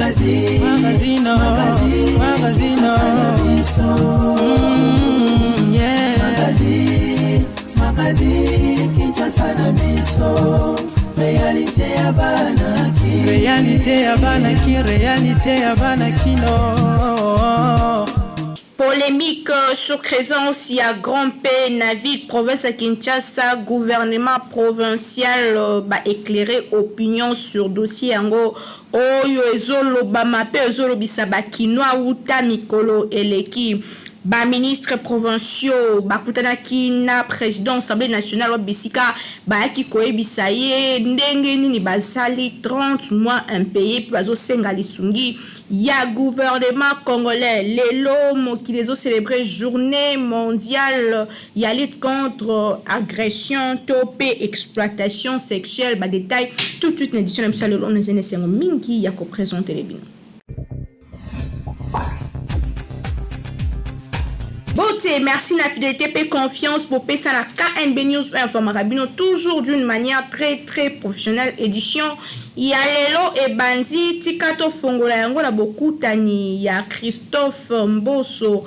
Magazine, magazine, magazine, magazine, yeah. Magazine, magazine, Kinshasa na biso. Réalité ya bana ki. Réalité ya bana ki, réalité ya bana kino. Polémique sur présence ya Grand P na ville province ya Kinshasa, gouvernement provincial ba éclairer opinion sur dossier yango oyo ezolobama mpe ezolobisa bakinois wuta mikolo eleki. Baministre provinciaux bakutanaki na président Assemblée nationale wa bisika bayaki koyebisa ye ndenge nini basali 30 mois impayé mpe bazosenga lisungi ya gouvernement congolais. Lelo mokili ezocélébrer Journée mondiale ya lutte contre agression to mpe exploitation sexuelle. Badétail tout de suite na édition na biso ya lelo. Ono eza na esengo mingi ya koprésenter bino. Beauté, merci na fidélité et confiance pour pesa na KNB News informaka bino toujours d'une manière très très professionnelle. Édition ya lelo ebandi, tika tofongola yango na bokutani ya Christophe Mboso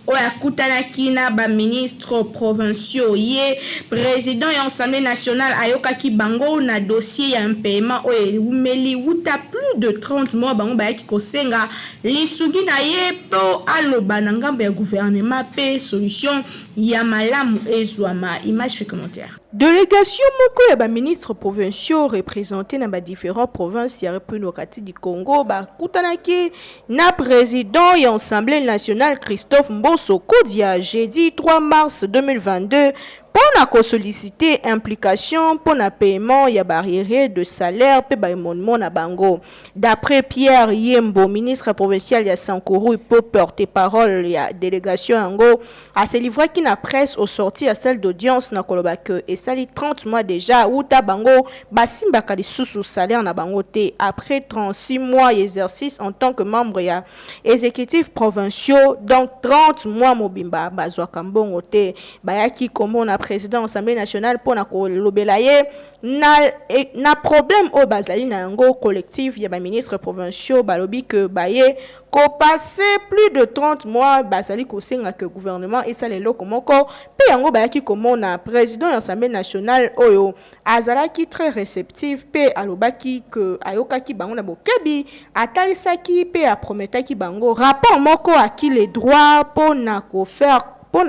oyo akutanaki na baministre provinciaux. Ye président ya Assemblée nationale ayokaki bango na dossier ya impaiement oyo ewumeli wuta plus de 30 mois. Bango bayaki kosenga lisungi na ye mpo aloba na ngambo ya gouvernement mpe solution ya malamu ezwama. Image fait commentaire. Délégation moko ya baministre provinciaux représenté na badifférents provinces ya République démocratique du Congo bakutanaki na président ya Assemblée nationale Christophe Mboso Kodia jeudi 3 mars 2022 mpona kosolliciter implication mpona paiement ya baarriérés de salaire mpe baémolument na bango. D'après Pierre Yembo, ministre provincial ya Sankuru mpo porte-parole ya délégation yango, aselivraki na presse au sorti ya salle d'audience na koloba ke esali 30 mois déjà wuta bango basimbaka lisusu salaire na bango te, après 36 mois exercice en tant que membre ya exécutif provinciaux. Donc 30 mois mobimba bazwaka mbongo te. Bayaki komona président Assemblée nationale mpona kolobela ye na problème oyo bazali na yango. Collectif ya baministre provinciaux balobi ke baye kopasser plus de 30 mois, bazali kosenga ke gouvernement esala eloko moko. Mpe yango bayaki komona président ya Assemblée nationale oyo azalaki très réceptif mpe alobaki ke ayokaki bango na bokebi, atalisaki mpe aprometaki bango rapport moko à qui les droits mpona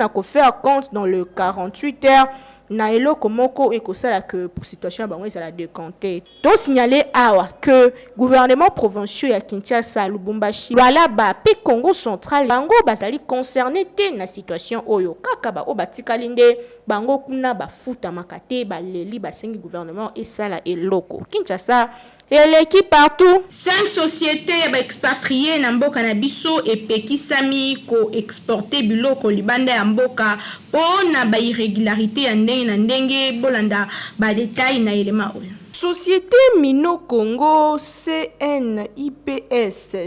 kofaire compte dans le 48 heures na eloko moko ekosala ke situation ya bango ezala décanté. Tosignale awa ke gouvernement provinciaux ya Kinshasa, Lubumbashi, Lualaba mpe Congo Central, bango bazali concerné te na situation oyo. Kaka baoyo batikali nde bango kuna bafutamaka te, baleli, basengi gouvernement esala eloko. Kinshasa eleki partout. Cinq société ya baexpatriés na mboka na biso epekisami koexporter biloko libanda ya mboka mpo na bairrégularité ya ndenge na ndenge. Bolanda badétail na elema oyo. Société Mino Congo, CNIPS,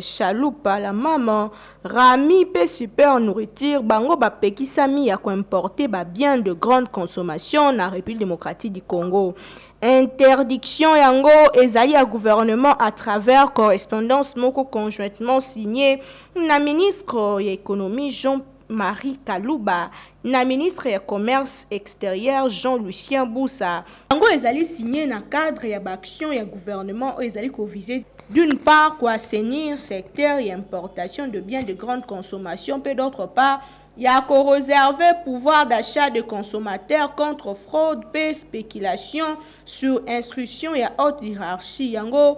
Chalupa, la mama Rami mpe Super Nourriture, bango bapekisami ya koimporter babiens de grande consommation na République démocratique du Congo. Interdiction yango ezali ya gouvernement à travers correspondance moko conjointement signé na ministre ya Économie Jean-Marie Kaluba na ministre ya Commerce extérieur Jean-Lucien Bussa. Yango ezali signé na cadre ya baaction ya gouvernement oyo ezali koviser, d'une part, koassainir secteur ya importation de biens de grande consommation mpe, d'autre part, ya koréserver pouvoir d'achat de consommateurs contre fraude mpe spéculation, sur instruction ya haute hiérarchie. Yango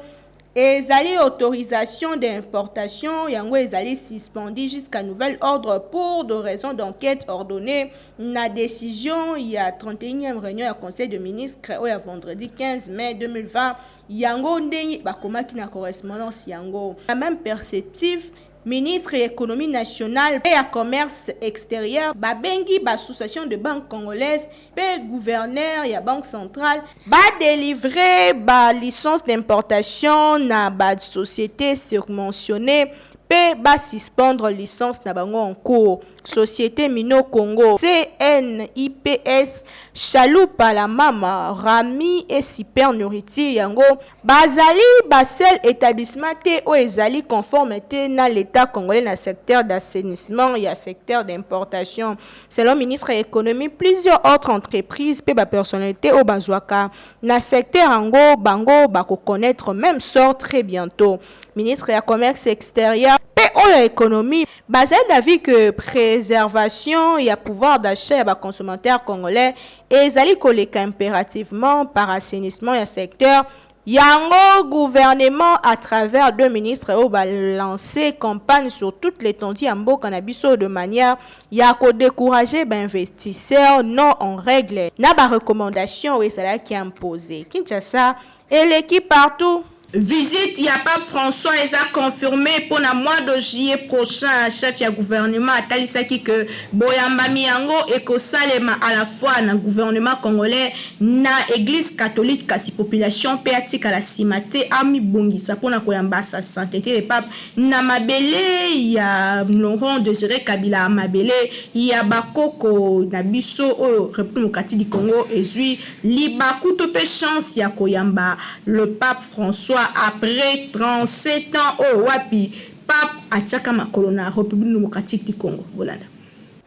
ezali autorisation d'importation yango ezali suspendu jusqu'à nouvel ordre pour de raisons d'enquête ordonnée na décision ya 31e réunion ya conseil de ministres oyo ya vendredi 15 mai 2020. Yango ndenge bakomaki na correspondance yango. La même perspective, ministre ya Économie nationale mpe ya Commerce extérieur babengi baassociation de banque congolaise mpe gouverneur ya Banque centrale badélivrer balicence d'importation na basociété surmentionné mpe basuspendre licence na bango en cours. Société Mino Congo, CNIPS, Chaloupa la Mama, Rami et Super Nourriture yango bazali ba seul établissement te oyo ezali conforme te na l'État congolais na secteur d'assainissement ya secteur d'importation. Selon ministre ya économie, plusieurs autres entreprises mpe bapersonnalité oyo bazwaka na secteur yango, bango bakoconnaître même sort très bientôt. Ministre ya commerce extérieur mpe oyo ya économie bazali d'avis que préservation ya pouvoir d'achat ya baconsommateur congolais ezali koleka impérativement par assainissement ya secteur yango. Gouvernement, à travers deux ministres oyo balancé campagne sur toute l'étendue ya mboka na biso de manière ya kodécourager bainvestisseurs non en règle na barecommandation oyo ezalaki imposé. Kinshasa eleki partout. Visite ya pape François eza confirmé mpona mois de juillet prochain. Chef ya gouvernement atalisaki ke boyambami yango ekosalema à la fois na gouvernement congolais na église catholique, kasi population mpe atikala nsima te, amibongisa mpona koyamba sa sainteté le pape na mabele ya Laurent Désiré Kabila, mabele ya bakoko na biso oyo République démocratique du Congo ezwi libaku to mpe chance ya koyamba le pape François après 37 ans oyo wapi pape atiaka makolo na République démocratique du Congo. Bolanda.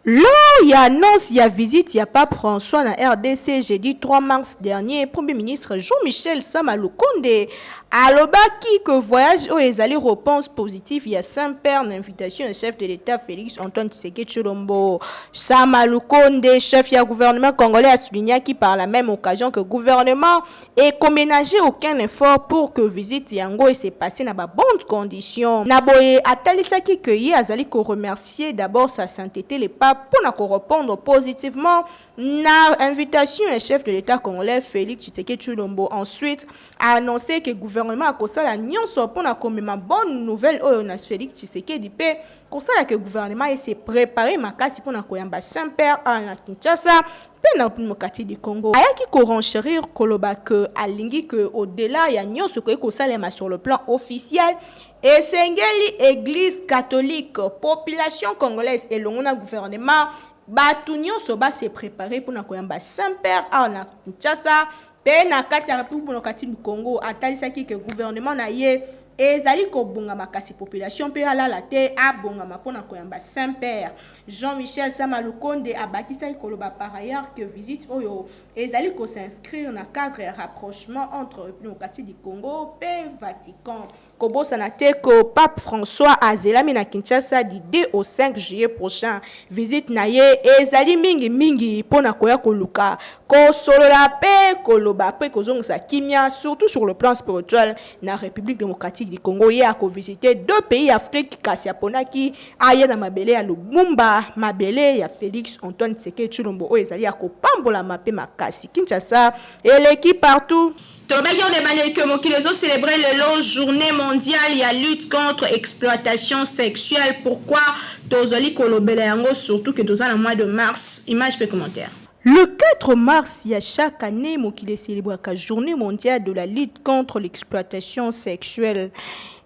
Lors ya annonce ya visite ya pape François na RDC jeudi 3 mars dernier, premier ministre Jean-Michel Sama Lukonde alobaki que voyage oyo ezali réponse positive ya Saint-Père na invitation ya chef de l'État Félix Antoine Tshisekedi Tshilombo. Sama Lukonde, chef ya gouvernement congolais, a souligné par la même occasion que gouvernement ekoménager aucun effort pour que visite yango ese passé na ba bonnes conditions. Na boye atalisaki que ye azali koremercier d'abord sa sainteté le pape mpona korépondre positivement na invitation ya chef de l'État congolais Félix Tshisekedi Tshilombo. Ensuite a annoncé que gouvernement akosala nyonso mpona komema bonne nouvelle oyo na Félix Tshisekedi mpe kosala ke gouvernement ese préparé makasi mpona koyamba Saint-Père awa na Kinshasa mpe na République démocratique du Congo. Ayaki korenchérir koloba ke alingi ke au-delà ya nyonso ekoki kosalema sur le plan officiel, esengeli église catholique, population congolaise elongo na gouvernement, bato nyonso base préparé mpona koyamba Saint-Père awa na Kinshasa mpe na kati ya République démocratique du Congo. Atalisaki ke gouvernement na ye ezali kobongama, kasi population mpe alala te, abongama mpona koyamba Saint-Père. Jean-Michel Sama Lukonde abakisaki koloba par ailleurs que visite oyo ezali kos'inscrire na cadre ya rapprochement entre République démocratique du Congo mpe Vatican. Kobosana te ke pape François azelami na Kinshasa du 2 au 5 juillet prochain. Visite na ye ezali mingimingi mpona koya koluka kosolola mpe koloba mpe kozongisa kimia, surtout sur le plan spirituel, na République démocratique du Congo. Ye akovisite deux pays Afrique, kasi aponaki aye na mabele ya Lumumba, mabele ya Félix Antoine Tshisekedi Tshilombo oyo ezali ya kopambolama mpe makasi. Kinshasa eleki partout. Tolobaki oyo ebandeli ke mokili ezocélébre lelo journée mondiale ya lutte contre exploitation sexuelle. Pourquoi tozali kolobela yango, surtout ke toza na mois de mars? Image mpe commentaire. Le 4 mars, il y a chaque année, mokili célèbre la journée mondiale de la lutte contre l'exploitation sexuelle.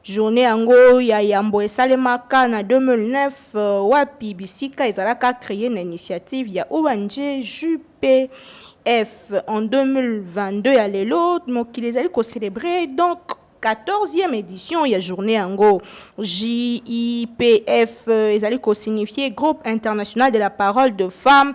Journée yango ya yambo esalemaka na 2009, wapi bisika ezalaka créé na initiative ya ONG JPF. En 2022 ya lelo, mokili ezali kocélébrer donc 14e édition ya journée yango. JIPF ezali kosignifie Groupe international de la parole de femmes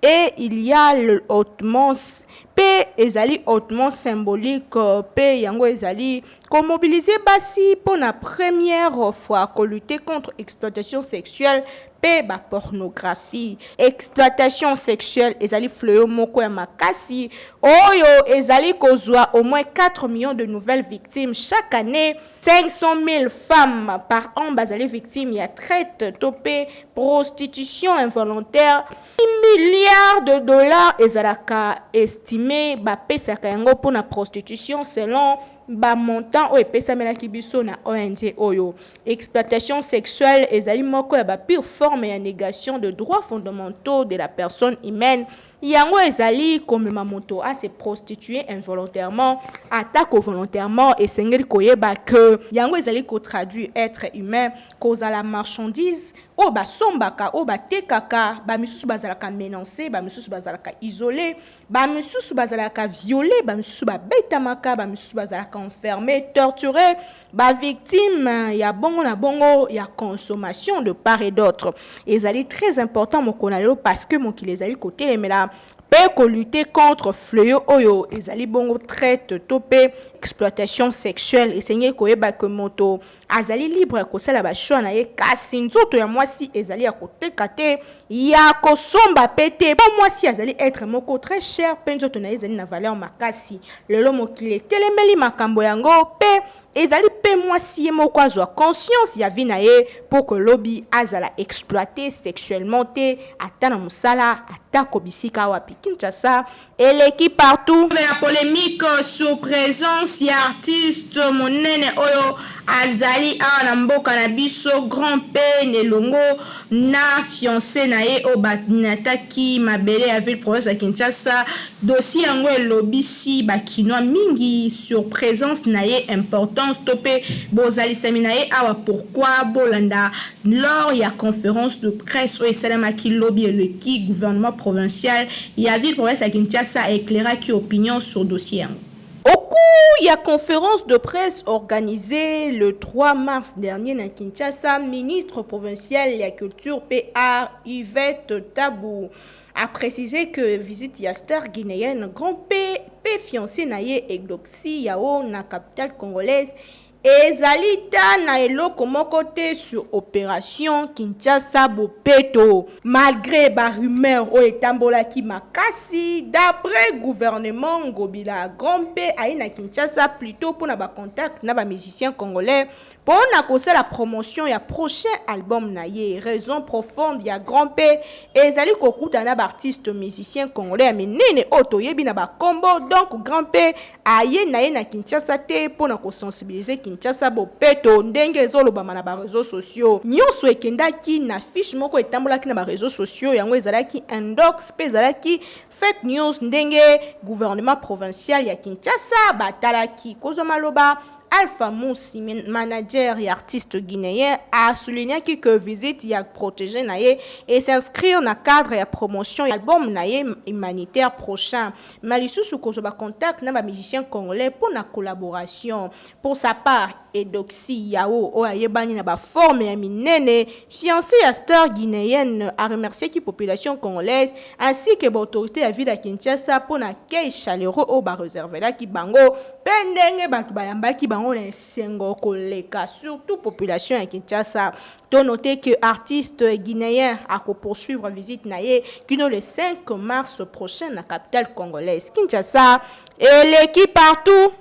et il y a le hautement mpe ezali hautement symbolique, mpe yango ezali komobilize basi mpona première fois kolutter contre exploitation sexuelle mpe bapornographie. Exploitation sexuelle ezali fléau moko ya makasi oyo ezali kozwa au moins 4 millions de nouvelles victimes chaque année. 500 000 femmes par an bazali victime ya traite to mpe prostitution involontaire. 6 milliards de dollars ezalaka estimé bapesaka yango mpona prostitution, selon bamontant oyo epesamelaki biso na ONG oyo. Exploitation sexuelle ezali moko ya bapire forme ya négation de droits fondamentaux de la personne humaine. Yango ezali komema moto a se prostituer involontairement, atako volontairement. Esengeli koyeba que yango ezali ko traduire etre humain kozala marchandise oyo basombaka, oyo batekaka. Bamisusu bazalaka menace, bamisusu bazalaka isole, bamisusu bazalaka viole, bamisusu babetamaka, bamisusu bazalaka enferme, torture, bavictime ya bongo na bongo ya consommation de part et d'autre. Ezali très important mokolo na lelo parce que mokili ezali kotelemela mpe kolutter contre fléau oyo ezali bongo traite to mpe exploitation sexuelle. Esengeli koyeba ke moto azali libre ya kosala bachoix na ye, kasi nzoto ya mwasi ezali ya koteka te, ya kosomba pe te, mpo mwasi azali être moko très cher mpe nzoto na ye ezali na valeur makasi. Lelo mokili etelemeli makambo yango, mpe ezali mpe mwasi ye moko azwa conscience ya vie na ye mpo ke lobi azala exploité sexuellement te, ata na mosala, atako bisika wapi. Kinshasa eleki partout. La polémique sur présence ya artiste monene oyo azali awa na mboka na biso, Grand P, elongo na fiancé na ye oyo banataki mabele ya ville province ya Kinshasa. Dossier yango elobisi bakinois mingi sur présence na ye, importance to mpe bozalisami na ye awa. Pourquoi? Bolanda lors ya conférence de presse oyo esalemaki lobi eleki, gouvernement provincial ya ville province ya Kinshasa éclairaki opinion sur dossier yango. Au cours ya conférence de presse organisée le 3 mars dernier na Kinshasa, ministre provincial ya Culture PA Yvette Tabou a précisé que visite ya star guinéenne Grand P pe fiancé na ye Eudoxie Yao na capitale congolaise ezali ta na eloko moko te sur opération Kinshasa Bopeto, malgré barumeur oyo etambolaki makasi. D'après gouvernement Ngobila, Grand P aye na Kinshasa plutôt mpona bacontact na bamusicien congolais mpo na kosala promotion ya prochain album na ye. Raison profonde ya Grand P ezali kokutana na baartiste musicien congolais ya minene oyo toyebi na bakombo. Donc Grand P aye na ye na Kinshasa te mpo na kosensibiliser Kinshasa bopeto, ndenge ezolobama na baréseaux sociaux. Nyonso ekendaki na fiche moko etambolaki na baréseaux sociaux. Yango ezalaki intox mpe ezalaki fake news, ndenge gouvernement provincial ya Kinshasa batalaki kozwa maloba. Alpha Moussi, manager et artiste guinéen, a souligné que visite ya protégé na ye et s'inscrire na cadre ya promotion ya album na ye humanitaire prochain. Mais lisusu kozwa ba contact na ba musicien congolais pour na collaboration. Pour sa part, Eudoxie Yao, oyo ayebani na ba forme ya minene, fiancé ya star guinéenne, a remercié ki population congolaise ainsi que ba autorité ya ville ya Kinshasa pour na accueil chaleureux oyo ba réservelaki bango mpe ndenge bato bayambaki bango na esengo koleka, surtout population ya Kinshasa. Tonoter que artiste guinéen akopoursuivre visite na ye kino le 5 mars prochain na capitale congolaise. Kinshasa eleki partout.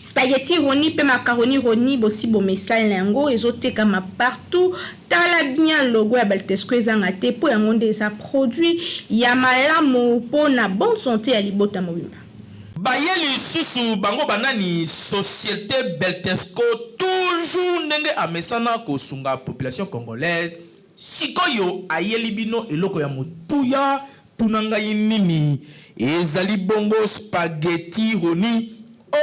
Spaghetti Roni mpe macaroni Roni, bosi bomesali na yango, ezotekama partout. Tala bien logo ya Baltesco, ezanga te, mpo yango nde eza produit ya malamu mpona bonne santé ya libota mobimba. Baye lisusu bango banani? Société Beltesco, toujours ndenge amesana kosunga population congolaise. Sikoyo ayeli bino eloko ya motuya. Tuna ngai nini ezali bongo? Spaghetti Roni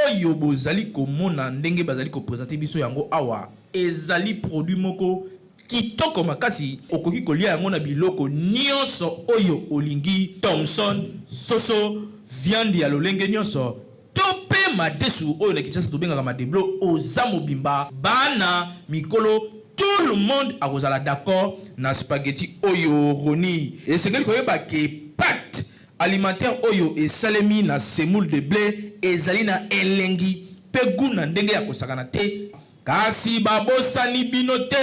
oyo bozali komona ndenge bazali koprésenter biso yango awa, ezali produit moko kitoko makasi. Okoki kolia yango na biloko nyonso oyo olingi: thomson, soso, viande ya lolenge nyonso, to mpe madesu oyo na Kinshasa tobengaka madeblo. Oza mobimba, bana, mikolo, tout le monde akozala d'accord na spaghetti oyo Roni. Esengeli koyeba ke pâte alimentaire oyo esalemi na semoule de blé ezali na elengi mpe goût na ndenge ya kosakana te. Kasi babosani bino te,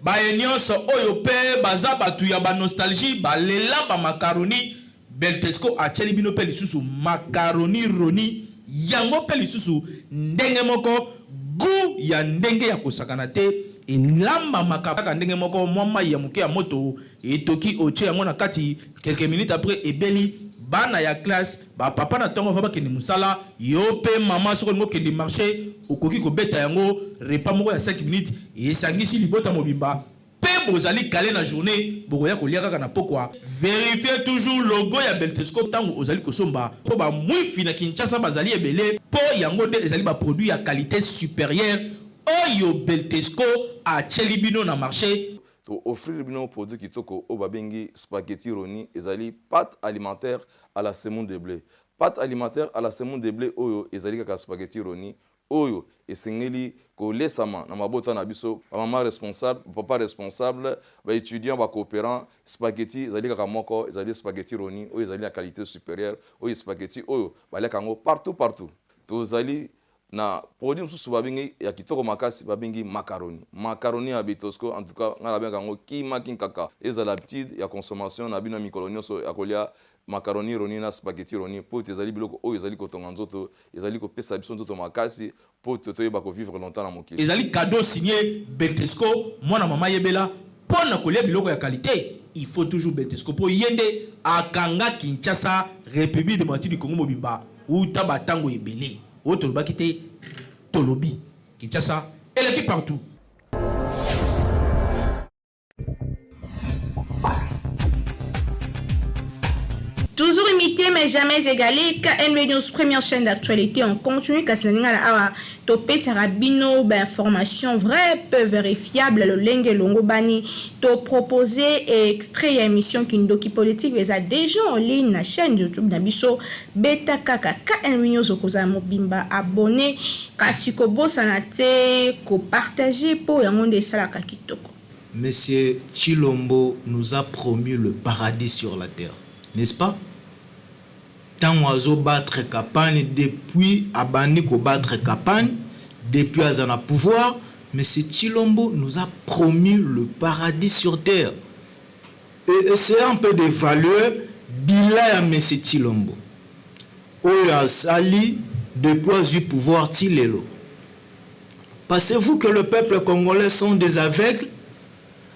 baye nyonso oyo mpe baza bato ya banostalgie, balela bamakaroni. Beltesco atieli bino mpe lisusu makaroni Roni. Yango mpe lisusu ndenge moko, goût ya ndenge ya kosakana te. Elambamaka kaka ndenge moko: mwa mai ya moke ya moto etoki, otie yango na kati, quelques minutes après ebeli. Bana ya classe, bapapa na ntongo va bakende mosala, yo mpe mama soki olingi okende marché, okoki kobeta yango repas moko ya 5 minutes, esangisi libota mobimba mpe. bozali kale na journée, bokoya kolia kaka na pokwa. Verifiez toujours logo ya Beltesco ntango ozali kosomba, mpo bamwifi na Kinshasa bazali ebele, mpo yango nde ezali baproduit ya qualité supérieure oyo Beltesco atieli bino na marché. To offrir bino produit kitoko oyo babengi spaghetti roni. Ezali pâte alimentaire à la semoule de blé. Pâte alimentaire à la semoule de blé oyo ezali kaka spaghetti roni oyo esengeli kolesama na mabota na biso, bamama responsable, papa responsable, baétudiant, bacoopérant. Spaghetti ezali kaka moko, ezali spaghetti roni oyo ezali na qualité supérieure, oyo spaghetti oyo baliaka yango partout partout. Tozali na produit mosusu babengi ya kitoko makasi, babengi macaroni. Macaroni ya Bitosco, en tout cas ngai nabengaka yango kimaki nkaka. Ezala habitude ya consommation na bino ya mikolo nyonso ya kolia macaroni roni na spaghetti roni, mpo ete ezali biloko oyo ezali kotonga nzoto, ezali kopesa biso nzoto makasi, mpo te toyeba kovivre longtemps na mokili. Ezali cadeau signé Beltesco. Mwana mama, yebela mpo na kolia biloko ya qualité, il faut toujours Beltesco, mpo ye nde akanga Kinshasa, République démocratique du Congo mobimba uta batango ebele. Oyo tolobaki te, tolobi Kinshasa eleki partout. Toujours imité mais jamais égalé. KNB News, première chaîne d'actualité en continu. Kasi na ninga awa topesaka bino bainformation vrai peu vérifiable, lolenge elongo bani. Topropose extrait ya émission Kindoki Politique, eza déjà en ligne na chaîne YouTube na biso. Beta kaka KNB News, okozala mobimba. Abonné, kasi kobosana te kopartage, mpo yango nde esalaka kitoko. Monsieur Tshilombo nous a promis le paradis sur la terre, n'est-ce pas? Ntango azobattre campagne, depuis abandi kobattre campagne, depuis aza na pouvoir, Monsieur Tshilombo nous a promis le paradis sur terre. Et essayez un peu d'évaluer bilan ya Monsieur Tshilombo oyo asali depuis azwi pouvoir ti lelo. Pensez-vous que le peuple congolais sont des aveugles,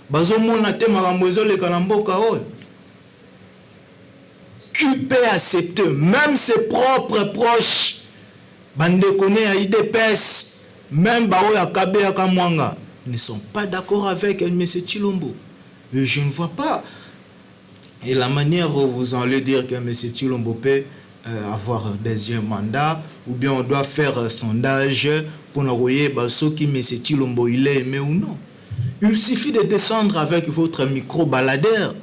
bazomona te makambo ezoleka na mboka oyo? Qui peut accepter, même ses propres proches, bandeko ne ya UDPS, même baoyo akabeyaka mwanga, ne sont pas d'accord avec M. Tshilombo? Et je ne vois pas et la manière où vous allez dire que M. Tshilombo peut avoir un deuxième mandat, ou bien on doit faire un sondage pour nous koyeba soki M. Tshilombo il est aimé ou non. Il suffit de descendre avec votre micro baladeur,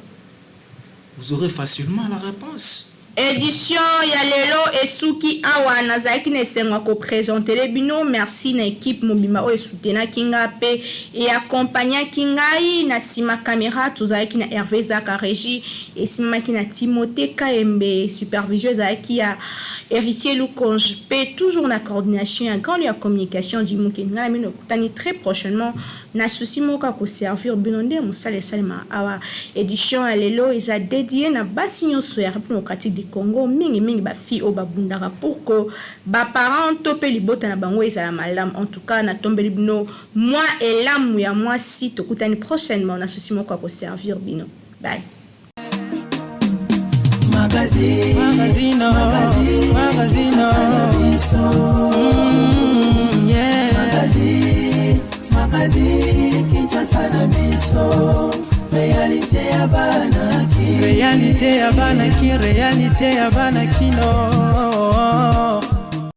vous aurez facilement la réponse. Édition ya lelo esuki awa. Nazalaki na esengo ya koprésenter bino. Merci na équipe mobimba oyo esoutenaki nga mpe eaccompagnaki ngai na nsima caméra. Tozalaki na Hervé Zaka, régie esimamaki na Timothée Kaembe, supervision ezalaki ya Héritier Lukonge, mpe toujours na coordination ya grande ya communication du Moke. Ngai na bino okutani très prochainement na souci moko ya koservir bino nde mosala esalema awa. Édition ya lelo eza dédié na basi nyonso ya République démocratique du Congo, mingimingi bafille oyo babundaka pour que baparent to mpe libota na bango ezala malamu. En tout cas, natombeli bino mwa elamu ya mwasi. Tokutani prochainement na souci moko ya koservir bino. Bye. Magazine, magazine, magazine, magazine, yeah. Magazine, magazine, Kinshasa na biso, réalité ya bana. Réalité ya bana Kin, réalité ya bana Kino.